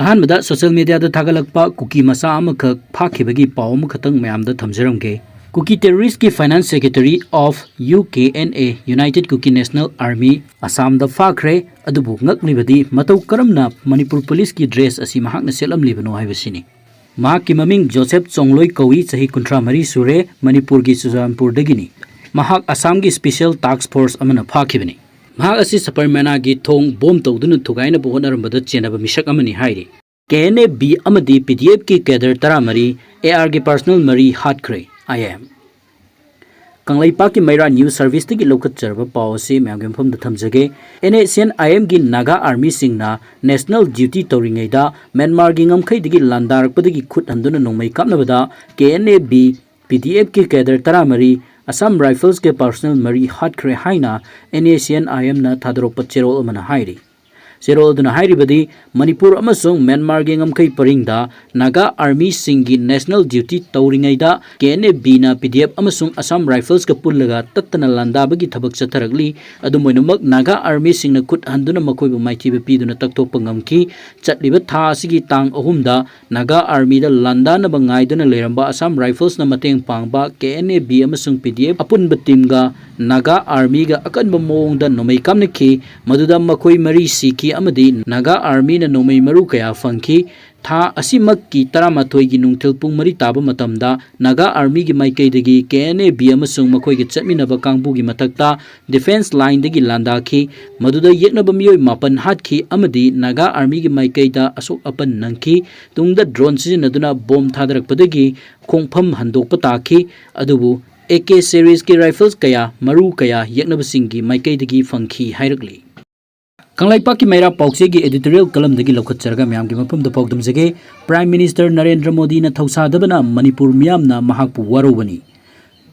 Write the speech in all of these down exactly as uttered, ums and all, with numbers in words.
ꯑꯍꯥꯟꯕꯗ social mediaꯗ ꯊꯥꯒꯠꯂꯛꯄ ꯀꯨꯀꯤ ꯃꯆꯥ ꯑꯃꯈꯛ ꯐꯥꯈꯤꯕꯒꯤ ꯄꯥꯎ ꯑꯃꯈꯛꯇꯪ ꯃꯌꯥꯝꯗ ꯊꯝꯖꯔꯝꯒꯦ꯫ ꯀꯨꯀꯤ terroristꯀꯤ finance secretary of U K N A, United Kuki National Army, ꯑꯁꯥꯝꯗ ꯐꯥꯈ꯭ꯔꯦ꯫ ꯑꯗꯨꯕꯨ ꯉꯛꯂꯤꯕꯗꯤ ꯃꯇꯧ ꯀꯔꯝꯅ ꯃꯅꯤꯄꯨꯔ policeꯀꯤ dress ꯑꯁꯤ ꯃꯍꯥꯛꯅ ꯁꯦꯠꯂꯝꯂꯤꯕꯅꯣ ꯍꯥꯏꯕꯁꯤꯅꯤ꯫ ꯃꯍꯥꯛꯀꯤ ꯃꯃꯤꯡ ꯖꯣꯁꯦꯐ ꯆꯣꯡꯂꯣꯏ ꯀꯧꯏ, ꯆꯍꯤ ꯀꯨꯟꯊ꯭ꯔꯥ ꯃꯔꯤ ꯁꯨꯔꯦ, ꯃꯅꯤꯄꯨꯔꯒꯤ ꯆꯨꯔꯆꯥꯟꯄꯨꯔꯗꯒꯤꯅꯤ꯫ ꯃꯍꯥꯛ ꯑꯁꯥꯝꯒꯤ special task force ꯑꯃꯅ ꯐꯥꯈꯤꯕꯅꯤ꯫ ꯃꯍꯥꯛ ꯑꯁꯤ ꯁꯕꯔꯃꯅꯥꯒꯤ ꯊꯣꯡ bomb ꯇꯧꯗꯨꯅ ꯊꯨꯒꯥꯏꯅꯕ ꯍꯣꯠꯅꯔꯝꯕꯗ ꯆꯦꯟꯅꯕ ꯃꯤꯁꯛ ꯑꯃꯅꯤ ꯍꯥꯏꯔꯤ꯫ K N A B ꯑꯃꯗꯤ P D Fꯀꯤ cadre ꯇꯔꯥꯃꯔꯤ, ARꯒꯤ personnel ꯃꯔꯤ ꯍꯥꯠꯈ꯭ꯔꯦ꯫ I M ꯀꯪꯂꯩꯄꯥꯛꯀꯤ ꯃꯩꯔꯥ news serviceꯇꯒꯤ ꯂꯧꯈꯠꯆꯔꯕ ꯄꯥꯎ ꯑꯁꯤ ꯃꯌꯥꯝꯒꯤ ꯃꯐꯝꯗ ꯊꯝꯖꯒꯦ꯫ N S C N I Mꯒꯤ Naga Armyꯁꯤꯡꯅ national duty ꯇꯧꯔꯤꯉꯩꯗ ꯃ꯭ꯌꯥꯟꯃꯥꯔꯒꯤ ꯉꯝꯈꯩꯗꯒꯤ ꯂꯥꯟꯗꯥꯔꯛꯄꯗꯒꯤ ꯈꯨꯠ ꯍꯟꯗꯨꯅ ꯅꯣꯡꯃꯩ ꯀꯥꯞꯅꯕꯗ K N A B, P D Fꯀꯤ cadre ꯇꯔꯥꯃꯔꯤ, Assam Riflesꯀꯤ personnel ꯃꯔꯤ ꯍꯥꯠꯈ꯭ꯔꯦ ꯍꯥꯏꯅ N S C N I Mꯅ ꯊꯥꯗꯣꯔꯛꯄ ꯆꯦꯔꯣꯜ ꯑꯃꯅ ꯍꯥꯏꯔꯤ꯫ ꯆꯦꯔꯣꯜ ꯑꯗꯨꯅ ꯍꯥꯏꯔꯤꯕꯗꯤ, ꯃꯅꯤꯄꯨꯔ ꯑꯃꯁꯨꯡ ꯃ꯭ꯌꯥꯟꯃꯥꯔꯒꯤ ꯉꯝꯈꯩ ꯄꯔꯤꯡꯗ Naga Armyꯁꯤꯡꯒꯤ national duty ꯇꯧꯔꯤꯉꯩꯗ K N A Bꯅ P D F ꯑꯃꯁꯨꯡ Assam Riflesꯀ ꯄꯨꯜꯂꯒ ꯇꯠꯇꯅ ꯂꯥꯟꯗꯥꯕꯒꯤ ꯊꯕꯛ ꯆꯠꯊꯔꯛꯂꯤ꯫ ꯑꯗꯨꯝ ꯑꯣꯏꯅꯃꯛ, Naga Armyꯁꯤꯡꯅ ꯈꯨꯠ ꯍꯟꯗꯨꯅ ꯃꯈꯣꯏꯕꯨ ꯃꯥꯏꯊꯤꯕ ꯄꯤꯗꯨꯅ ꯇꯛꯊꯣꯛꯄ ꯉꯝꯈꯤ꯫ ꯆꯠꯂꯤꯕ ꯊꯥ ꯑꯁꯤꯒꯤ ꯇꯥꯡ ꯑꯍꯨꯝꯗ Naga Armyꯗ ꯂꯥꯟꯗꯥꯅꯕ ꯉꯥꯏꯗꯨꯅ ꯂꯩꯔꯝꯕ Assam Riflesꯅ ꯃꯇꯦꯡ ꯄꯥꯡꯕ K N A B ꯑꯃꯁꯨꯡ P D F ꯑꯄꯨꯟꯕ teamꯒ Naga Armyꯒ ꯑꯀꯟꯕ ꯃꯑꯣꯡꯗ ꯅꯣꯡꯃꯩ ꯀꯥꯞꯅꯈꯤ꯫ ꯃꯗꯨꯗ ꯃꯈꯣꯏ ꯃꯔꯤ ꯁꯤꯈꯤ ꯑꯃꯗꯤ Naga Armyꯅ ꯅꯣꯡꯃꯩ ꯃꯔꯨ ꯀꯌꯥ ꯐꯪꯈꯤ꯫ ꯊꯥ ꯑꯁꯤꯃꯛꯀꯤ ꯇꯔꯥꯃꯥꯊꯣꯏꯒꯤ ꯅꯨꯡꯊꯤꯜ ꯄꯨꯡ ꯃꯔꯤ ꯇꯥꯕ ꯃꯇꯝꯗ Naga Armyꯒꯤ ꯃꯥꯏꯀꯩꯗꯒꯤ K N A B ꯑꯃꯁꯨꯡ ꯃꯈꯣꯏꯒ ꯆꯠꯃꯤꯟꯅꯕ ꯀꯥꯡꯕꯨꯒꯤ ꯃꯊꯛꯇ defence lineꯗꯒꯤ ꯂꯥꯟꯗꯥꯈꯤ꯫ ꯃꯗꯨꯗ ꯌꯦꯛꯅꯕ ꯃꯤꯑꯣꯏ ꯃꯥꯄꯟ ꯍꯥꯠꯈꯤ ꯑꯃꯗꯤ Naga Armyꯒꯤ ꯃꯥꯏꯀꯩꯗ ꯑꯁꯣꯛ ꯑꯄꯟ ꯅꯪꯈꯤ꯫ ꯇꯨꯡꯗ drone ꯁꯤꯖꯤꯟꯅꯗꯨꯅ bomb ꯊꯥꯗꯔꯛꯄꯗꯒꯤ ꯈꯣꯡꯐꯝ ꯍꯟꯗꯣꯛꯄ ꯇꯥꯈꯤ꯫ ꯑꯗꯨꯕꯨ A K seriesꯀꯤ rifles ꯀꯌꯥ, ꯃꯔꯨ ꯀꯌꯥ ꯌꯦꯛꯅꯕꯁꯤꯡꯒꯤ ꯃꯥꯏꯀꯩꯗꯒꯤ ꯐꯪꯈꯤ ꯍꯥꯏꯔꯛꯂꯤ꯫ ꯀꯪꯂꯩꯄꯥꯛꯀꯤ ꯃꯩꯔꯥ ꯄꯥꯎꯆꯦꯒꯤ editorial columnꯗꯒꯤ ꯂꯧꯈꯠꯆꯔꯒ ꯃꯌꯥꯝꯒꯤ ꯃꯐꯝꯗ ꯄꯥꯎꯗꯝꯖꯒꯦ꯫ Prime Minister ꯅꯔꯦꯟꯗ꯭ꯔ ꯃꯣꯗꯤꯅ ꯊꯧꯁꯥꯗꯕꯅ ꯃꯅꯤꯄꯨꯔ ꯃꯤꯌꯥꯝꯅ ꯃꯍꯥꯛꯄꯨ ꯋꯥꯔꯧꯕꯅꯤ꯫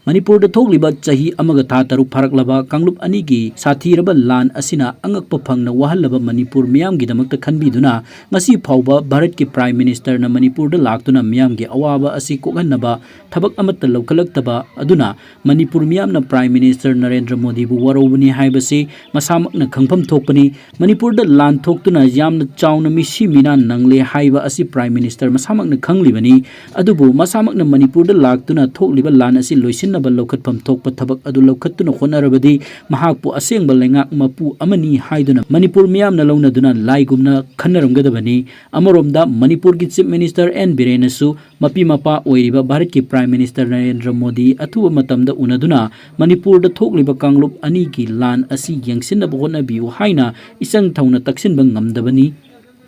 ꯃꯅꯤꯄꯨꯔꯗ ꯊꯣꯛꯂꯤꯕ ꯆꯍꯤ ꯑꯃꯒ ꯊꯥ ꯇꯔꯨꯛ ꯐꯥꯔꯛꯂꯕ ꯀꯥꯡꯂꯨꯞ ꯑꯅꯤꯒꯤ ꯁꯥꯊꯤꯔꯕ ꯂꯥꯟ ꯑꯁꯤꯅ ꯑꯉꯛꯄ ꯐꯪꯅ ꯋꯥꯍꯜꯂꯕ ꯃꯅꯤꯄꯨꯔ ꯃꯤꯌꯥꯝꯒꯤꯗꯃꯛꯇ ꯈꯟꯕꯤꯗꯨꯅ, ꯉꯁꯤ ꯐꯥꯎꯕ ꯚꯥꯔꯠꯀꯤ ꯄ꯭ꯔꯥꯏꯝ ꯃꯤꯅꯤꯁꯇꯔꯅ ꯃꯅꯤꯄꯨꯔꯗ ꯂꯥꯛꯇꯨꯅ ꯃꯤꯌꯥꯝꯒꯤ ꯑꯋꯥꯕ ꯑꯁꯤ ꯀꯣꯛꯍꯟꯅꯕ ꯊꯕꯛ ꯑꯃꯠꯇ ꯂꯧꯈꯠꯂꯛꯇꯕ ꯑꯗꯨꯅ, ꯃꯅꯤꯄꯨꯔ ꯃꯤꯌꯥꯝꯅ ꯄ꯭ꯔꯥꯏꯝ ꯃꯤꯅꯤꯁꯇꯔ ꯅꯔꯦꯟꯗ꯭ꯔ ꯃꯣꯗꯤꯕꯨ ꯋꯥꯔꯧꯕꯅꯤ ꯍꯥꯏꯕꯁꯤ ꯃꯁꯥꯃꯛꯅ ꯈꯪꯐꯝ ꯊꯣꯛꯄꯅꯤ꯫ ꯃꯅꯤꯄꯨꯔꯗ ꯂꯥꯟ ꯊꯣꯛꯇꯨꯅ ꯌꯥꯝꯅ ꯆꯥꯎꯅ ꯃꯤꯁꯤ ꯃꯤꯅꯥ ꯅꯪꯂꯦ ꯍꯥꯏꯕ ꯑꯁꯤ ꯄ꯭ꯔꯥꯏꯝ ꯃꯤꯅꯤꯁꯇꯔ ꯃꯁꯥꯃꯛꯅ ꯈꯪꯂꯤꯕꯅꯤ꯫ ꯑꯗꯨꯕꯨ ꯃꯁꯥꯃꯛꯅ ꯃꯅꯤꯄꯨꯔꯗ ꯂꯥꯛꯇꯨꯅ ꯊꯣꯛꯂꯤꯕ ꯂꯥꯟ ꯑꯁꯤ ꯂꯣꯏꯁꯤꯟꯅꯕ ꯂꯧꯈꯠꯐꯝ ꯊꯣꯛꯄ ꯊꯕꯛ ꯑꯗꯨ ꯂꯧꯈꯠꯇꯨꯅ ꯍꯣꯠꯅꯔꯕꯗꯤ, ꯃꯍꯥꯛꯄꯨ ꯑꯁꯦꯡꯕ ꯂꯩꯉꯥꯛ ꯃꯄꯨ ꯑꯃꯅꯤ ꯍꯥꯏꯗꯨꯅ ꯃꯅꯤꯄꯨꯔ ꯃꯤꯌꯥꯝꯅ ꯂꯧꯅꯗꯨꯅ ꯂꯥꯏꯒꯨꯝꯅ ꯈꯟꯅꯔꯝꯒꯗꯕꯅꯤ꯫ ꯑꯃꯔꯣꯝꯗ, ꯃꯅꯤꯄꯨꯔꯒꯤ ꯆꯤꯐ ꯃꯤꯅꯤꯁꯇꯔ ꯑꯦꯟ ꯕꯤꯔꯦꯟꯅꯁꯨ ꯃꯄꯤ ꯃꯄꯥ ꯑꯣꯏꯔꯤꯕ ꯚꯥꯔꯠꯀꯤ ꯄ꯭ꯔꯥꯏꯝ ꯃꯤꯅꯤꯁꯇꯔ ꯅꯔꯦꯟꯗ꯭ꯔ ꯃꯣꯗꯤ ꯑꯊꯨꯕ ꯃꯇꯝꯗ ꯎꯅꯗꯨꯅ ꯃꯅꯤꯄꯨꯔꯗ ꯊꯣꯛꯂꯤꯕ ꯀꯥꯡꯂꯨꯞ ꯑꯅꯤꯒꯤ ꯂꯥꯟ ꯑꯁꯤ ꯌꯦꯡꯁꯤꯟꯅꯕ ꯍꯣꯠꯅꯕꯤꯌꯨ ꯍꯥꯏꯅ ꯏꯆꯪ ꯊꯧꯅ ꯇꯛꯁꯤꯟꯕ ꯉꯝꯗꯕꯅꯤ꯫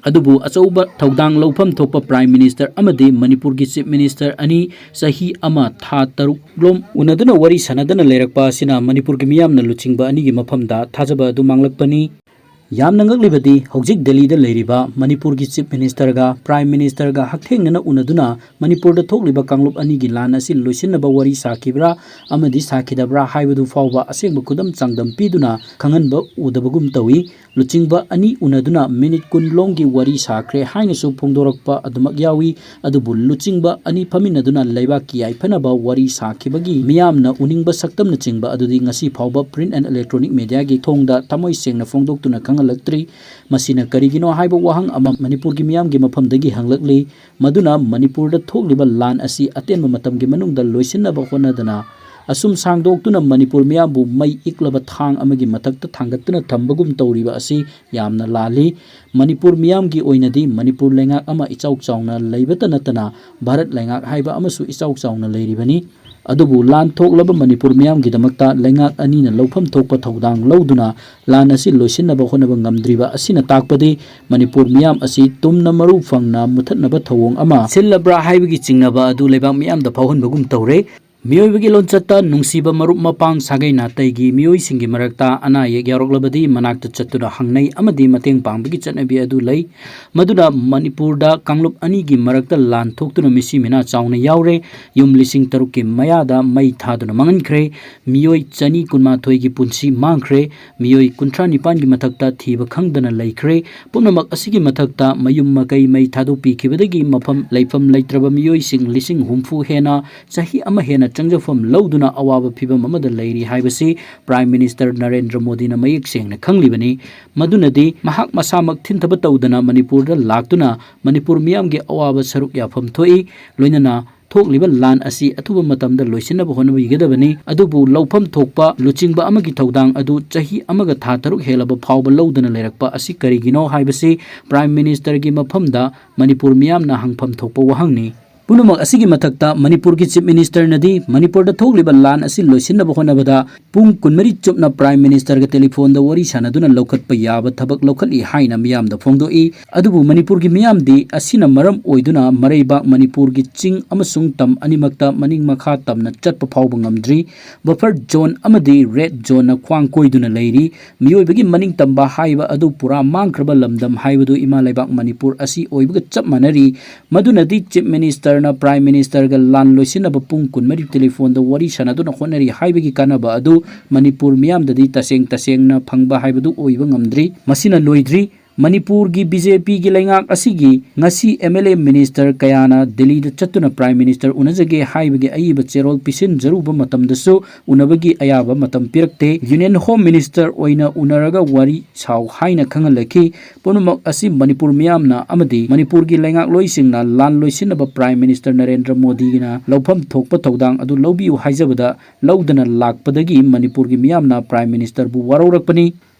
ꯑꯗꯨꯕꯨ ꯑꯆꯧꯕ ꯊꯧꯗꯥꯡ ꯂꯧꯐꯝ ꯊꯣꯛꯄ ꯄ꯭ꯔꯥꯏꯝ ꯃꯤꯅꯤꯁꯇꯔ ꯑꯃꯗꯤ ꯃꯅꯤꯄꯨꯔꯒꯤ ꯆꯤꯐ ꯃꯤꯅꯤꯁꯇꯔ ꯑꯅꯤ ꯆꯍꯤ ꯑꯃ ꯊꯥ ꯇꯔꯨꯛ ꯂꯣꯝ ꯎꯅꯗꯨꯅ ꯋꯥꯔꯤ ꯁꯥꯟꯅꯗꯅ ꯂꯩꯔꯛꯄ ꯑꯁꯤꯅ ꯃꯅꯤꯄꯨꯔꯒꯤ ꯃꯤꯌꯥꯝꯅ ꯂꯨꯆꯤꯡꯕ ꯑꯅꯤꯒꯤ ꯃꯐꯝꯗ ꯊꯥꯖꯕ ꯑꯗꯨ ꯃꯥꯡꯂꯛꯄꯅꯤ꯫ ꯌꯥꯝꯅ ꯉꯛꯂꯤꯕꯗꯤ, ꯍꯧꯖꯤꯛ ꯗꯦꯜꯂꯤꯗ ꯂꯩꯔꯤꯕ ꯃꯅꯤꯄꯨꯔꯒꯤ ꯆꯤꯐ ꯃꯤꯅꯤꯁꯇꯔꯒ ꯄ꯭ꯔꯥꯏꯝ ꯃꯤꯅꯤꯁꯇꯔꯒ ꯍꯛꯊꯦꯡꯅꯅ ꯎꯅꯗꯨꯅ ꯃꯅꯤꯄꯨꯔꯗ ꯊꯣꯛꯂꯤꯕ ꯀꯥꯡꯂꯨꯞ ꯑꯅꯤꯒꯤ ꯂꯥꯟ ꯑꯁꯤ ꯂꯣꯏꯁꯤꯟꯅꯕ ꯋꯥꯔꯤ ꯁꯥꯈꯤꯕ꯭ꯔꯥ ꯑꯃꯗꯤ ꯁꯥꯈꯤꯗꯕ꯭ꯔꯥ ꯍꯥꯏꯕꯗꯨ ꯐꯥꯎꯕ ꯑꯁꯦꯡꯕ ꯈꯨꯗꯝ ꯆꯥꯡꯗꯝ ꯄꯤꯗꯨꯅ ꯈꯪꯍꯟꯕ ꯎꯗꯕꯒꯨꯝ ꯇꯧꯏ꯫ ꯂꯨꯆꯤꯡꯕ ꯑꯅꯤ ꯎꯅꯗꯨꯅ ꯃꯤꯅꯤꯠ ꯀꯨꯟ ꯂꯣꯝꯒꯤ ꯋꯥꯔꯤ ꯁꯥꯈ꯭ꯔꯦ ꯍꯥꯏꯅꯁꯨ ꯐꯣꯡꯗꯣꯔꯛꯄ ꯑꯗꯨꯃꯛ ꯌꯥꯎꯏ꯫ ꯑꯗꯨꯕꯨ ꯂꯨꯆꯤꯡꯕ ꯑꯅꯤ ꯐꯝꯃꯤꯟꯅꯗꯨꯅ ꯂꯩꯕꯥꯛꯀꯤ ꯌꯥꯏꯐꯅꯕ ꯋꯥꯔꯤ ꯁꯥꯈꯤꯕꯒꯤ ꯃꯤꯌꯥꯝꯅ ꯎꯅꯤꯡꯕ ꯁꯛꯇꯝꯅꯆꯤꯡꯕ ꯑꯗꯨꯗꯤ ꯉꯁꯤ ꯐꯥꯎꯕ ꯄ꯭ꯔꯤꯟ ꯑꯦꯟ ꯏꯂꯦꯛꯇ꯭ꯔꯣꯅꯤꯛ ꯃꯦꯗꯤꯌꯥꯒꯤ ꯊꯣꯡꯗ ꯊꯃꯣꯏ ꯁꯦꯡꯅ ꯐꯣꯡꯗꯣꯛꯇꯨꯅ ꯈꯪꯍꯜꯂꯛꯇ꯭ꯔꯤ꯫ ꯃꯁꯤꯅ ꯀꯔꯤꯒꯤꯅꯣ ꯍꯥꯏꯕ ꯋꯥꯍꯪ ꯑꯃ ꯃꯅꯤꯄꯨꯔꯒꯤ ꯃꯤꯌꯥꯝꯒꯤ ꯃꯐꯝꯗꯒꯤ ꯍꯪꯂꯛꯂꯤ꯫ ꯃꯗꯨꯅ ꯃꯅꯤꯄꯨꯔꯗ ꯊꯣꯛꯂꯤꯕ ꯂꯥꯟ ꯑꯁꯤ ꯑꯇꯦꯟꯕ ꯃꯇꯝꯒꯤ ꯃꯅꯨꯡꯗ ꯂꯣꯏꯁꯤꯟꯅꯕ ꯍꯣꯠꯅꯗꯅ, ꯑꯁꯨꯝ ꯁꯥꯡꯗꯣꯛꯇꯨꯅ ꯃꯅꯤꯄꯨꯔ ꯃꯤꯌꯥꯝꯕꯨ ꯃꯩ ꯏꯛꯂꯕ ꯊꯥꯡ ꯑꯃꯒꯤ ꯃꯊꯛꯇ ꯊꯥꯡꯒꯠꯇꯨꯅ ꯊꯝꯕꯒꯨꯝ ꯇꯧꯔꯤꯕ ꯑꯁꯤ ꯌꯥꯝꯅ ꯂꯥꯜꯂꯤ꯫ ꯃꯅꯤꯄꯨꯔ ꯃꯤꯌꯥꯝꯒꯤ ꯑꯣꯏꯅꯗꯤ ꯃꯅꯤꯄꯨꯔ ꯂꯩꯉꯥꯛ ꯑꯃ ꯏꯆꯥꯎ ꯆꯥꯎꯅ ꯂꯩꯕꯇ ꯅꯠꯇꯅ ꯚꯥꯔꯠ ꯂꯩꯉꯥꯛ ꯍꯥꯏꯕ ꯑꯃꯁꯨ ꯏꯆꯥꯎ ꯆꯥꯎꯅ ꯂꯩꯔꯤꯕꯅꯤ꯫ ꯑꯗꯨꯕꯨ ꯂꯥꯟ ꯊꯣꯛꯂꯕ ꯃꯅꯤꯄꯨꯔ ꯃꯤꯌꯥꯝꯒꯤꯗꯃꯛꯇ ꯂꯩꯉꯥꯛ ꯑꯅꯤꯅ ꯂꯧꯐꯝ ꯊꯣꯛꯄ ꯊꯧꯗꯥꯡ ꯂꯧꯗꯨꯅ ꯂꯥꯟ ꯑꯁꯤ ꯂꯣꯏꯁꯤꯟꯅꯕ ꯍꯣꯠꯅꯕ ꯉꯝꯗ꯭ꯔꯤꯕ ꯑꯁꯤꯅ ꯇꯥꯛꯄꯗꯤ ꯃꯅꯤꯄꯨꯔ ꯃꯤꯌꯥꯝ ꯑꯁꯤ ꯇꯨꯝꯅ ꯃꯔꯨ ꯐꯪꯅ ꯃꯨꯊꯠꯅꯕ ꯊꯧꯑꯣꯡ ꯑꯃ ꯁꯤꯜꯂꯕ꯭ꯔꯥ ꯍꯥꯏꯕꯒꯤ ꯆꯤꯡꯅꯕ ꯑꯗꯨ ꯂꯩꯕꯥꯛ ꯃꯤꯌꯥꯝꯗ ꯐꯥꯎꯍꯟꯕꯒꯨꯝ ꯇꯧꯔꯦ꯫ ꯃꯤꯑꯣꯏꯕꯒꯤ ꯂꯣꯟꯆꯠꯇ ꯅꯨꯡꯁꯤꯕ ꯃꯔꯨꯞ ꯃꯄꯥꯡ ꯁꯥꯒꯩ ꯅꯥꯇꯩꯒꯤ ꯃꯤꯑꯣꯏꯁꯤꯡꯒꯤ ꯃꯔꯛꯇ ꯑꯅꯥ ꯑꯌꯦꯛ ꯌꯥꯎꯔꯛꯂꯕꯗꯤ ꯃꯅꯥꯛꯇ ꯆꯠꯇꯨꯅ ꯍꯪꯅꯩ ꯑꯃꯗꯤ ꯃꯇꯦꯡ ꯄꯥꯡꯕꯒꯤ ꯆꯠꯅꯕꯤ ꯑꯗꯨ ꯂꯩ꯫ ꯃꯗꯨꯅ ꯃꯅꯤꯄꯨꯔꯗ ꯀꯥꯡꯂꯨꯞ ꯑꯅꯤꯒꯤ ꯃꯔꯛꯇ ꯂꯥꯟ ꯊꯣꯛꯇꯨꯅ ꯃꯤꯁꯤ ꯃꯤꯅꯥ ꯆꯥꯎꯅ ꯌꯥꯎꯔꯦ꯫ ꯌꯨꯝ ꯂꯤꯁꯤꯡ ꯇꯔꯨꯛꯀꯤ ꯃꯌꯥꯗ ꯃꯩ ꯊꯥꯗꯨꯅ ꯃꯥꯡꯍꯟꯈ꯭ꯔꯦ꯫ ꯃꯤꯑꯣꯏ ꯆꯅꯤ ꯀꯨꯟꯃꯥꯊꯣꯏꯒꯤ ꯄꯨꯟꯁꯤ ꯃꯥꯡꯈ꯭ꯔꯦ꯫ ꯃꯤꯑꯣꯏ ꯀꯨꯟꯊ꯭ꯔꯥ ꯅꯤꯄꯥꯟꯒꯤ ꯃꯊꯛꯇ ꯊꯤꯕ ꯈꯪꯗꯅ ꯂꯩꯈ꯭ꯔꯦ꯫ ꯄꯨꯝꯅꯃꯛ ꯑꯁꯤꯒꯤ ꯃꯊꯛꯇ ꯃꯌꯨꯝ ꯃꯀꯩ ꯃꯩ ꯊꯥꯗꯣꯛꯄꯤꯈꯤꯕꯗꯒꯤ ꯃꯐꯝ ꯂꯩꯐꯝ ꯂꯩꯇ꯭ꯔꯕ ꯃꯤꯑꯣꯏꯁꯤꯡ ꯂꯤꯁꯤꯡ ꯍꯨꯝꯐꯨ ꯍꯦꯟꯅ ꯆꯍꯤ ꯑꯃ ꯍꯦꯟꯅ ꯆꯪꯖꯐꯝ ꯂꯧꯗꯨꯅ ꯑꯋꯥꯕ ꯐꯤꯚꯝ ꯑꯃꯗ ꯂꯩꯔꯤ ꯍꯥꯏꯕꯁꯤ Prime Minister ꯅꯔꯦꯟꯗ꯭ꯔ ꯃꯣꯗꯤꯅ ꯃꯌꯦꯛ ꯁꯦꯡꯅ ꯈꯪꯂꯤꯕꯅꯤ꯫ ꯃꯗꯨꯅꯗꯤ ꯃꯍꯥꯛ ꯃꯁꯥꯃꯛ ꯊꯤꯟꯊꯕ ꯇꯧꯗꯅ ꯃꯅꯤꯄꯨꯔꯗ ꯂꯥꯛꯇꯨꯅ ꯃꯅꯤꯄꯨꯔ ꯃꯤꯌꯥꯝꯒꯤ ꯑꯋꯥꯕ ꯁꯔꯨꯛ ꯌꯥꯐꯝ ꯊꯣꯛꯏ꯫ ꯂꯣꯏꯅꯅ ꯊꯣꯛꯂꯤꯕ ꯂꯥꯟ ꯑꯁꯤ ꯑꯊꯨꯕ ꯃꯇꯝꯗ ꯂꯣꯏꯁꯤꯟꯅꯕ ꯍꯣꯠꯅꯕꯤꯒꯗꯕꯅꯤ꯫ ꯑꯗꯨꯕꯨ ꯂꯧꯐꯝ ꯊꯣꯛꯄ ꯂꯨꯆꯤꯡꯕ ꯑꯃꯒꯤ ꯊꯧꯗꯥꯡ ꯑꯗꯨ ꯆꯍꯤ ꯑꯃꯒ ꯊꯥ ꯇꯔꯨꯛ ꯍꯦꯜꯂꯕ ꯐꯥꯎꯕ ꯂꯧꯗꯅ ꯂꯩꯔꯛꯄ ꯑꯁꯤ ꯀꯔꯤꯒꯤꯅꯣ ꯍꯥꯏꯕꯁꯤ Prime Ministerꯒꯤ ꯃꯐꯝꯗ ꯃꯅꯤꯄꯨꯔ ꯃꯤꯌꯥꯝꯅ ꯍꯪꯐꯝ ꯊꯣꯛꯄ ꯋꯥꯍꯪꯅꯤ꯫ ꯄꯨꯝꯅꯃꯛ ꯑꯁꯤꯒꯤ ꯃꯊꯛꯇ ꯃꯅꯤꯄꯨꯔꯒꯤ Chief Ministerꯅꯗꯤ ꯃꯅꯤꯄꯨꯔꯗ ꯊꯣꯛꯂꯤꯕ ꯂꯥꯟ ꯑꯁꯤ ꯂꯣꯏꯁꯤꯟꯅꯕ ꯍꯣꯠꯅꯕꯗ ꯄꯨꯡ ꯀꯨꯟꯃꯔꯤ ꯆꯨꯞꯅ Prime Ministerꯒ ꯇꯦꯂꯤꯐꯣꯟꯗ ꯋꯥꯔꯤ ꯁꯥꯟꯅꯗꯨꯅ ꯂꯧꯈꯠꯄ ꯌꯥꯕ ꯊꯕꯛ ꯂꯧꯈꯠꯂꯤ ꯍꯥꯏꯅ ꯃꯤꯌꯥꯝꯗ ꯐꯣꯡꯗꯣꯛꯏ꯫ ꯑꯗꯨꯕꯨ ꯃꯅꯤꯄꯨꯔꯒꯤ ꯃꯤꯌꯥꯝꯗꯤ ꯑꯁꯤꯅ ꯃꯔꯝ ꯑꯣꯏꯗꯨꯅ ꯃꯔꯩꯕꯥꯛ ꯃꯅꯤꯄꯨꯔꯒꯤ ꯆꯤꯡ ꯑꯃꯁꯨꯡ ꯇꯝ ꯑꯅꯤꯃꯛꯇ ꯃꯅꯤꯡ ꯃꯈꯥ ꯇꯝꯅ ꯆꯠꯄ ꯐꯥꯎꯕ ꯉꯝꯗ꯭ꯔꯤ꯫ Buffer zone ꯑꯃꯗꯤ red zoneꯅ ꯈ꯭ꯋꯥꯡ ꯀꯣꯏꯗꯨꯅ ꯂꯩꯔꯤ꯫ ꯃꯤꯑꯣꯏꯕꯒꯤ ꯃꯅꯤꯡ ꯇꯝꯕ ꯍꯥꯏꯕ ꯑꯗꯨ ꯄꯨꯔꯥ ꯃꯥꯡꯈ꯭ꯔꯕ ꯂꯝꯗꯝ ꯍꯥꯏꯕꯗꯨ ꯏꯃꯥ ꯂꯩꯕꯥꯛ ꯃꯅꯤꯄꯨꯔ ꯑꯁꯤ ꯑꯣꯏꯕꯒ ꯆꯞ ꯃꯥꯟꯅꯔꯤ꯫ ꯃꯗꯨꯅꯗꯤ Chief Ministerꯅ Prime Ministerꯒ ꯂꯥꯟ ꯂꯣꯏꯁꯤꯟꯅꯕ ꯄꯨꯡ ꯀꯨꯟꯃꯔꯤ ꯇꯦꯂꯤꯐꯣꯟꯗ ꯋꯥꯔꯤ ꯁꯥꯟꯅꯗꯨꯅ ꯍꯣꯠꯅꯔꯤ ꯍꯥꯏꯕꯒꯤ ꯀꯥꯟꯅꯕ ꯑꯗꯨ ꯃꯅꯤꯄꯨꯔ ꯃꯤꯌꯥꯝꯗꯗꯤ ꯇꯁꯦꯡ ꯇꯁꯦꯡꯅ ꯐꯪꯕ ꯍꯥꯏꯕꯗꯨ ꯑꯣꯏꯕ ꯉꯝꯗ꯭ꯔꯤ꯫ ꯃꯁꯤꯅ ꯂꯣꯏꯗ꯭ꯔꯤ꯫ ꯃꯅꯤꯄꯨꯔꯒꯤ BJPꯒꯤ ꯂꯩꯉꯥꯛ ꯑꯁꯤꯒꯤ ꯉꯁꯤ MLA Minister ꯀꯌꯥꯅ ꯗꯤꯜꯂꯤꯗ ꯆꯠꯇꯨꯅ Prime Minister ꯎꯅꯖꯒꯦ ꯍꯥꯏꯕꯒꯤ ꯑꯏꯕ ꯆꯦꯔꯣꯜ ꯄꯤꯁꯤꯟꯖꯔꯨꯕ ꯃꯇꯝꯗꯁꯨ ꯎꯅꯕꯒꯤ ꯑꯌꯥꯕ ꯃꯇꯝ ꯄꯤꯔꯛꯇꯦ꯫ Union Home Minister ꯑꯣꯏꯅ ꯎꯅꯔꯒ ꯋꯥꯔꯤ ꯁꯥꯎ ꯍꯥꯏꯅ ꯈꯪꯍꯜꯂꯛꯈꯤ꯫ ꯄꯨꯝꯅꯃꯛ ꯑꯁꯤ ꯃꯅꯤꯄꯨꯔ ꯃꯤꯌꯥꯝꯅ ꯑꯃꯗꯤ ꯃꯅꯤꯄꯨꯔꯒꯤ ꯂꯩꯉꯥꯛꯂꯣꯏꯁꯤꯡꯅ ꯂꯥꯟ ꯂꯣꯏꯁꯤꯟꯅꯕ Prime Minister ꯅꯔꯦꯟꯗ꯭ꯔ ꯃꯣꯗꯤꯒꯤꯅ ꯂꯧꯐꯝ ꯊꯣꯛꯄ ꯊꯧꯗꯥꯡ ꯑꯗꯨ ꯂꯧꯕꯤꯌꯨ ꯍꯥꯏꯖꯕꯗ ꯂꯧꯗꯅ ꯂꯥꯛꯄꯗꯒꯤ ꯃꯅꯤꯄꯨꯔꯒꯤ ꯃꯤꯌꯥꯝꯅ Prime Ministerꯕꯨ ꯋꯥꯔꯧꯔꯛꯄꯅꯤ꯫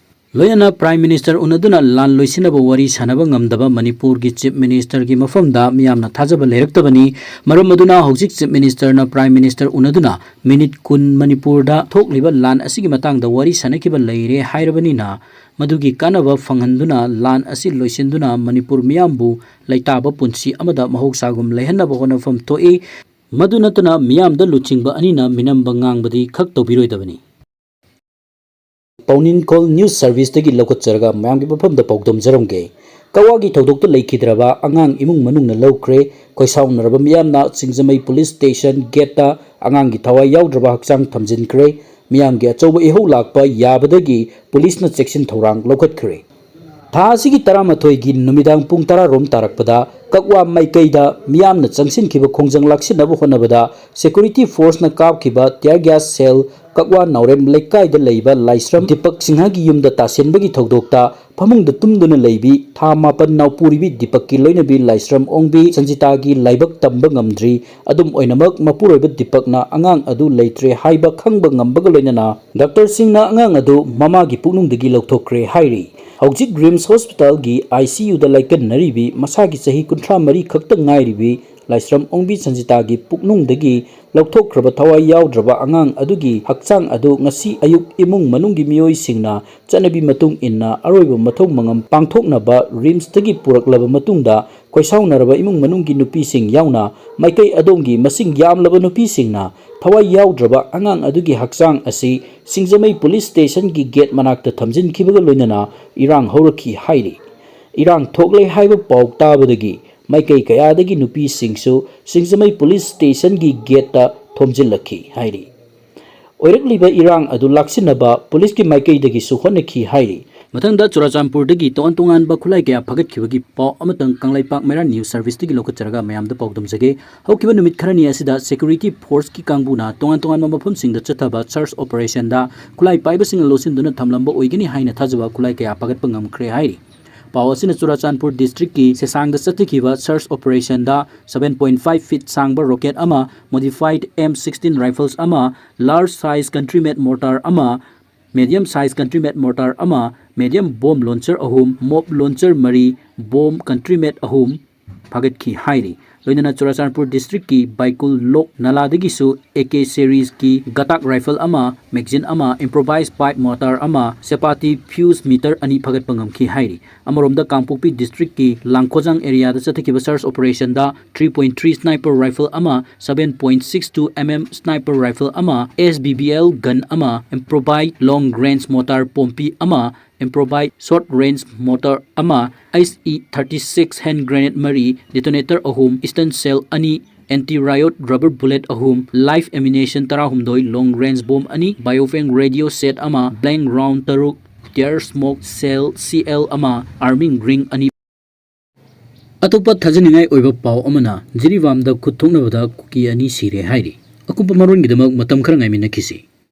ꯂꯣꯏꯅꯅ Prime Minister ꯎꯅꯗꯨꯅ ꯂꯥꯟ ꯂꯣꯏꯁꯤꯟꯅꯕ ꯋꯥꯔꯤ ꯁꯥꯟꯅꯕ ꯉꯝꯗꯕ ꯃꯅꯤꯄꯨꯔꯒꯤ Chief Ministerꯒꯤ ꯃꯐꯝꯗ ꯃꯤꯌꯥꯝꯅ ꯊꯥꯖꯕ ꯂꯩꯔꯛꯇꯕꯅꯤ꯫ ꯃꯔꯝ ꯑꯗꯨꯅ ꯍꯧꯖꯤꯛ Chief Ministerꯅ Prime Minister ꯎꯅꯗꯨꯅ ꯃꯤꯅꯤꯠ ꯀꯨꯟ ꯃꯅꯤꯄꯨꯔꯗ ꯊꯣꯛꯂꯤꯕ ꯂꯥꯟ ꯑꯁꯤꯒꯤ ꯃꯇꯥꯡꯗ ꯋꯥꯔꯤ ꯁꯥꯟꯅꯈꯤꯕ ꯂꯩꯔꯦ ꯍꯥꯏꯔꯕꯅꯤꯅ ꯃꯗꯨꯒꯤ ꯀꯥꯟꯅꯕ ꯐꯪꯍꯟꯗꯨꯅ ꯂꯥꯟ ꯑꯁꯤ ꯂꯣꯏꯁꯤꯟꯗꯨꯅ ꯃꯅꯤꯄꯨꯔ ꯃꯤꯌꯥꯝꯕꯨ ꯂꯩꯇꯥꯕ ꯄꯨꯟꯁꯤ ꯑꯃꯗ ꯃꯍꯧꯁꯥꯒꯨꯝ ꯂꯩꯍꯟꯅꯕ ꯍꯣꯠꯅꯐꯝ ꯊꯣꯛꯏ꯫ ꯃꯗꯨ ꯅꯠꯇꯅ ꯃꯤꯌꯥꯝꯗ ꯂꯨꯆꯤꯡꯕ ꯑꯅꯤꯅ ꯃꯤꯅꯝꯕ ꯉꯥꯡꯕꯗꯤ ꯈꯛ ꯇꯧꯕꯤꯔꯣꯏꯗꯕꯅꯤ꯫ ꯄꯥꯎꯅꯤꯡꯈꯣꯜ ꯅ꯭ꯌꯨꯁ ꯁꯔꯚꯤꯁꯇꯒꯤ ꯂꯧꯈꯠꯆꯔꯒ ꯃꯌꯥꯝꯒꯤ ꯃꯐꯝꯗ ꯄꯥꯎꯗꯝꯖꯔꯝꯒꯦ꯫ ꯀꯛꯋꯥꯒꯤ ꯊꯧꯗꯣꯛꯇ ꯂꯩꯈꯤꯗ꯭ꯔꯕ ꯑꯉꯥꯡ ꯏꯃꯨꯡ ꯃꯅꯨꯡꯅ ꯂꯧꯈ꯭ꯔꯦ꯫ ꯈꯣꯏꯁꯥꯎꯅꯔꯕ ꯃꯤꯌꯥꯝꯅ ꯁꯤꯡꯖꯃꯩ ꯄꯨꯂꯤꯁ ꯁ꯭ꯇꯦꯁꯟ ꯒꯦꯠꯇ ꯑꯉꯥꯡꯒꯤ ꯊꯋꯥꯏ ꯌꯥꯎꯗ꯭ꯔꯕ ꯍꯛꯆꯥꯡ ꯊꯝꯖꯤꯟꯈ꯭ꯔꯦ꯫ ꯃꯤꯌꯥꯝꯒꯤ ꯑꯆꯧꯕ ꯏꯍꯧ ꯂꯥꯛꯄ ꯌꯥꯕꯗꯒꯤ ꯄꯨꯂꯤꯁꯅ ꯆꯦꯛꯁꯤꯟ ꯊꯧꯔꯥꯡ ꯂꯧꯈꯠꯈ꯭ꯔꯦ꯫ ꯊꯥ ꯑꯁꯤꯒꯤ ꯇꯔꯥꯃꯥꯊꯣꯏꯒꯤ ꯅꯨꯃꯤꯗꯥꯡ ꯄꯨꯡ ꯇꯔꯥ ꯔꯣꯝ ꯇꯥꯔꯛꯄꯗ ꯀꯛꯋꯥ ꯃꯥꯏꯀꯩꯗ ꯃꯤꯌꯥꯝꯅ ꯆꯪꯁꯤꯟꯈꯤꯕ ꯈꯣꯡꯖꯪ ꯂꯥꯛꯁꯤꯟꯅꯕ ꯍꯣꯠꯅꯕꯗ ꯁꯦꯀ꯭ꯌꯨꯔꯤꯇꯤ ꯐꯣꯔꯁꯅ ꯀꯥꯞꯈꯤꯕ ꯇꯤꯌꯔ ꯒ꯭ꯌꯥꯁ ꯁꯦꯜ ꯀꯛꯋꯥ ꯅꯥꯎꯔꯦꯝ ꯂꯩꯀꯥꯏꯗ ꯂꯩꯕ ꯂꯥꯏꯁ꯭ꯔꯝ ꯗꯤꯄꯛ ꯁꯤꯡꯍꯒꯤ ꯌꯨꯝꯗ ꯇꯥꯁꯤꯟꯕꯒꯤ ꯊꯧꯗꯣꯛꯇ ꯐꯃꯨꯡꯗ ꯇꯨꯝꯗꯨꯅ ꯂꯩꯕꯤ ꯊꯥ ꯃꯥꯄꯟ ꯅꯥꯎꯄꯨꯔꯤꯕꯤ ꯗꯤꯄꯛꯀꯤ ꯂꯣꯏꯅꯕꯤ ꯂꯥꯏꯁ꯭ꯔꯝ ꯑꯣꯡꯕꯤ ꯁꯟꯖꯤꯇꯥꯒꯤ ꯂꯥꯏꯕꯛ ꯇꯝꯕ ꯉꯝꯗ꯭ꯔꯤ꯫ ꯑꯗꯨꯝ ꯑꯣꯏꯅꯃꯛ, ꯃꯄꯨꯔꯣꯏꯕ ꯗꯤꯄꯛꯅ ꯑꯉꯥꯡ ꯑꯗꯨ ꯂꯩꯇ꯭ꯔꯦ ꯍꯥꯏꯕ ꯈꯪꯕ ꯉꯝꯕꯒ ꯂꯣꯏꯅꯅ ꯗꯥꯛꯇꯔꯁꯤꯡꯅ ꯑꯉꯥꯡ ꯑꯗꯨ ꯃꯃꯥꯒꯤ ꯄꯨꯛꯅꯨꯡꯗꯒꯤ ꯂꯧꯊꯣꯛꯈ꯭ꯔꯦ ꯍꯥꯏꯔꯤ꯫ ꯍꯧꯖꯤꯛ ꯔꯤꯝꯁ ꯍꯣꯁꯄꯤꯇꯥꯜꯒꯤ ꯑꯥꯏ ꯁꯤ ꯌꯨꯗ ꯂꯥꯏꯀꯠꯅꯔꯤꯕꯤ ꯃꯁꯥꯒꯤ ꯆꯍꯤ ꯀꯨꯟꯊ꯭ꯔꯥ ꯃꯔꯤ ꯈꯛꯇ ꯉꯥꯏꯔꯤꯕꯤ ꯂꯥꯏꯁ꯭ꯔꯝ ꯑꯣꯡꯕꯤ ꯁꯟꯖꯤꯇꯥꯒꯤ ꯄꯨꯛꯅꯨꯡꯗꯒꯤ ꯂꯧꯊꯣꯛꯈ꯭ꯔꯕ ꯊꯋꯥꯏ ꯌꯥꯎꯗ꯭ꯔꯕ ꯑꯉꯥꯡ ꯑꯗꯨꯒꯤ ꯍꯛꯆꯥꯡ ꯑꯗꯨ ꯉꯁꯤ ꯑꯌꯨꯛ ꯏꯃꯨꯡ ꯃꯅꯨꯡꯒꯤ ꯃꯤꯑꯣꯏꯁꯤꯡꯅ ꯆꯠꯅꯕꯤ ꯃꯇꯨꯡ ꯏꯟꯅ ꯑꯔꯣꯏꯕ ꯃꯊꯧ ꯃꯉꯝ ꯄꯥꯡꯊꯣꯛꯅꯕ ꯔꯤꯝꯁꯇꯒꯤ ꯄꯨꯔꯛꯂꯕ ꯃꯇꯨꯡꯗ, ꯈꯣꯏꯁꯥꯎꯅꯔꯕ ꯏꯃꯨꯡ ꯃꯅꯨꯡꯒꯤ ꯅꯨꯄꯤꯁꯤꯡ ꯌꯥꯎꯅ ꯃꯥꯏꯀꯩ ꯑꯗꯣꯝꯒꯤ ꯃꯁꯤꯡ ꯌꯥꯝꯂꯕ ꯅꯨꯄꯤꯁꯤꯡꯅ ꯊꯋꯥꯏ ꯌꯥꯎꯗ꯭ꯔꯕ ꯑꯉꯥꯡ ꯑꯗꯨꯒꯤ ꯍꯛꯆꯥꯡ ꯑꯁꯤ ꯁꯤꯡꯖꯃꯩ ꯄꯨꯂꯤꯁ ꯁ꯭ꯇꯦꯁꯟꯒꯤ ꯒꯦꯠ ꯃꯅꯥꯛꯇ ꯊꯝꯖꯤꯟꯈꯤꯕꯒ ꯂꯣꯏꯅꯅ ꯏꯔꯥꯡ ꯍꯧꯔꯛꯈꯤ ꯍꯥꯏꯔꯤ꯫ ꯏꯔꯥꯡ ꯊꯣꯛꯂꯦ ꯍꯥꯏꯕ ꯄꯥꯎ ꯇꯥꯕꯗꯒꯤ ꯃꯥꯏꯀꯩ ꯀꯌꯥꯗꯒꯤ ꯅꯨꯄꯤꯁꯤꯡꯁꯨ ꯁꯤꯡꯖꯃꯩ ꯄꯨꯂꯤꯁ ꯁ꯭ꯇꯦꯁꯟꯒꯤ ꯒꯦꯠꯇ ꯊꯣꯝꯖꯤꯜꯂꯛꯈꯤ ꯍꯥꯏꯔꯤ꯫ ꯑꯣꯏꯔꯛꯂꯤꯕ ꯏꯔꯥꯡ ꯑꯗꯨ ꯂꯥꯛꯁꯤꯟꯅꯕ ꯄꯨꯂꯤꯁꯀꯤ ꯃꯥꯏꯀꯩꯗꯒꯤꯁꯨ ꯍꯣꯠꯅꯈꯤ ꯍꯥꯏꯔꯤ꯫ ꯃꯊꯪꯗ ꯆꯨꯔꯥꯆꯥꯟꯄꯨꯔꯗꯒꯤ ꯇꯣꯉꯥꯟ ꯇꯣꯉꯥꯟꯕ ꯈꯨꯠꯂꯥꯏ ꯀꯌꯥ ꯐꯥꯒꯠꯈꯤꯕꯒꯤ ꯄꯥꯎ ꯑꯃꯇꯪ ꯀꯪꯂꯩꯄꯥꯛ ꯃꯩꯔꯥ ꯅ꯭ꯌꯨꯁ ꯁꯔꯚꯤꯁꯇꯒꯤ ꯂꯧꯈꯠꯆꯔꯒ ꯃꯌꯥꯝꯗ ꯄꯥꯎꯗꯝꯖꯒꯦ꯫ ꯍꯧꯈꯤꯕ ꯅꯨꯃꯤꯠ ꯈꯔꯅꯤ ꯑꯁꯤꯗ ꯁꯦꯀ꯭ꯌꯨꯔꯤꯇꯤ ꯐꯣꯔꯁꯀꯤ ꯀꯥꯡꯕꯨꯅ ꯇꯣꯉꯥꯟ ꯇꯣꯉꯥꯟꯕ ꯃꯐꯝꯁꯤꯡꯗ ꯆꯠꯊꯕ ꯁꯔꯆ ꯑꯣꯄꯔꯦꯁꯟꯗ ꯈꯨꯠꯂꯥꯏ ꯄꯥꯏꯕꯁꯤꯡꯅ ꯂꯣꯠꯁꯤꯟꯗꯨꯅ ꯊꯝꯂꯝꯕ ꯑꯣꯏꯒꯅꯤ ꯍꯥꯏꯅ ꯊꯥꯖꯕ ꯈꯨꯠꯂꯥꯏ ꯀꯌꯥ ꯐꯥꯒꯠꯄ ꯉꯝꯈ꯭ꯔꯦ ꯍꯥꯏꯔꯤ꯫ ꯄꯥꯎ ꯑꯁꯤꯅ ꯆꯨꯔꯥꯆꯥꯟꯄꯨꯔ ꯗꯤꯁꯇ꯭ꯔꯤꯛꯀꯤ ꯁꯦꯁꯥꯡꯗ ꯆꯠꯊꯈꯤꯕ ꯁꯔꯆ ꯑꯣꯄꯔꯦꯁꯟꯗ seven point five feet ꯁꯥꯡꯕ ꯔꯣꯀꯦꯠ ꯑꯃ, ꯃꯣꯗꯤꯐꯥꯏꯗ ꯑꯦꯝ ꯁꯤꯛꯁꯇꯤꯟ ꯔꯥꯏꯐꯜꯁ ꯑꯃ, large size country made mortar ꯑꯃ, medium size country made mortar ꯑꯃ, ꯃꯦꯗꯤꯌꯝ ꯕꯣꯝ ꯂꯣꯟꯆꯔ ꯑꯍꯨꯝ, ꯃꯣꯞ ꯂꯣꯟꯆꯔ ꯃꯔꯤ, ꯕꯣꯝ ꯀꯟꯇ꯭ꯔꯤ ꯃꯦꯗ ꯑꯍꯨꯝ ꯐꯥꯒꯠꯈꯤ ꯍꯥꯏꯔꯤ꯫ ꯂꯣꯏꯅꯅ ꯆꯨꯔꯥꯆꯥꯟꯄꯨꯔ ꯗꯤꯁꯇ꯭ꯔꯤꯛꯀꯤ ꯕꯥꯏꯀꯨꯜ ꯂꯣꯛ ꯅꯥꯂꯥꯗꯒꯤꯁꯨ ꯑꯦ ꯀꯦ ꯁꯦꯔꯤꯁꯀꯤ ꯒꯇꯥꯛ ꯔꯥꯏꯐꯜ ꯑꯃ, ꯃꯦꯒꯖꯤꯟ ꯑꯃ, ꯏꯝꯄ꯭ꯔꯣꯚꯥꯏꯁ ꯄꯥꯏꯞ ꯃꯣꯔꯇꯥꯔ ꯑꯃ, ꯆꯄꯥꯇꯤ ꯐ꯭ꯌꯨꯁ ꯃꯤꯇꯔ ꯑꯅꯤ ꯐꯥꯒꯠꯄ ꯉꯝꯈꯤ ꯍꯥꯏꯔꯤ꯫ ꯑꯃꯔꯣꯝꯗ ꯀꯥꯡꯄꯣꯛꯄꯤ ꯗꯤꯁꯇ꯭ꯔꯤꯛꯀꯤ ꯂꯥꯡꯈꯣꯖꯥꯡ ꯑꯦꯔꯤꯌꯥꯗ ꯆꯠꯊꯈꯤꯕ search ꯑꯣꯄꯔꯦꯁꯟꯗ three point three sniper rifle ꯑꯃ, seven point six two M M sniper rifle ꯑꯃ, S B B L gun ꯑꯃ, ꯏꯝꯄ꯭ꯔꯣꯚꯥꯏ ꯂꯣꯡ ꯔꯦꯟꯖ ꯃꯣꯔꯇꯥꯔ ꯄꯣꯝꯄꯤ ꯑꯃ, ꯏꯝꯄ꯭ꯔꯣꯚꯥꯏ ꯁꯣꯔꯠ ꯔꯦꯟꯖ ꯃꯣꯔꯇꯥꯔ ꯑꯃ, H E thirty six hand grenade ꯃꯔꯤ, ꯗꯤꯇꯣꯅꯦꯇꯔ ꯑꯍꯨꯝ, ꯏꯁꯇꯟ ꯁꯦꯜ ꯑꯅꯤ, ꯑꯦꯟꯇꯤ ꯔꯥꯏꯌꯣꯠ ꯔꯕꯔ ꯕꯨꯂꯦꯠ ꯑꯍꯨꯝ, life ꯑꯦꯃꯤꯅꯦꯁꯟ ꯇꯔꯥꯍꯨꯝꯗꯣꯏ, ꯂꯣꯡ ꯔꯦꯟꯖ ꯕꯣꯝ ꯑꯅꯤ, ꯕꯥꯏꯑꯣꯐꯦꯡ ꯔꯦꯗꯤꯑꯣ ꯁꯦꯠ ꯑꯃ, ꯕ꯭ꯂꯦꯡ ꯔꯥꯎꯟ ꯇꯔꯨꯛ, ꯇꯤꯌꯔ ꯁ꯭ꯃꯣꯛ ꯁꯦꯜ ꯁꯤ ꯑꯦꯜ ꯑꯃ, ꯑꯥꯔꯃꯤꯡ ꯔꯤꯡ ꯑꯅꯤ꯫ ꯑꯇꯣꯞꯄ ꯊꯥꯖꯅꯤꯡꯉꯥꯏ ꯑꯣꯏꯕ ꯄꯥꯎ ꯑꯃꯅ ꯖꯤꯔꯤꯕꯥꯝꯗ ꯈꯨꯠ ꯊꯣꯛꯅꯕꯗ ꯀꯨꯀꯤ ꯑꯅꯤ ꯁꯤꯔꯦ ꯍꯥꯏꯔꯤ꯫ ꯑꯀꯨꯞꯄ ꯃꯔꯣꯟꯒꯤꯗꯃꯛ ꯃꯇꯝ ꯈꯔ ꯉꯥꯏꯃꯤꯟꯅꯈꯤꯁꯤ꯫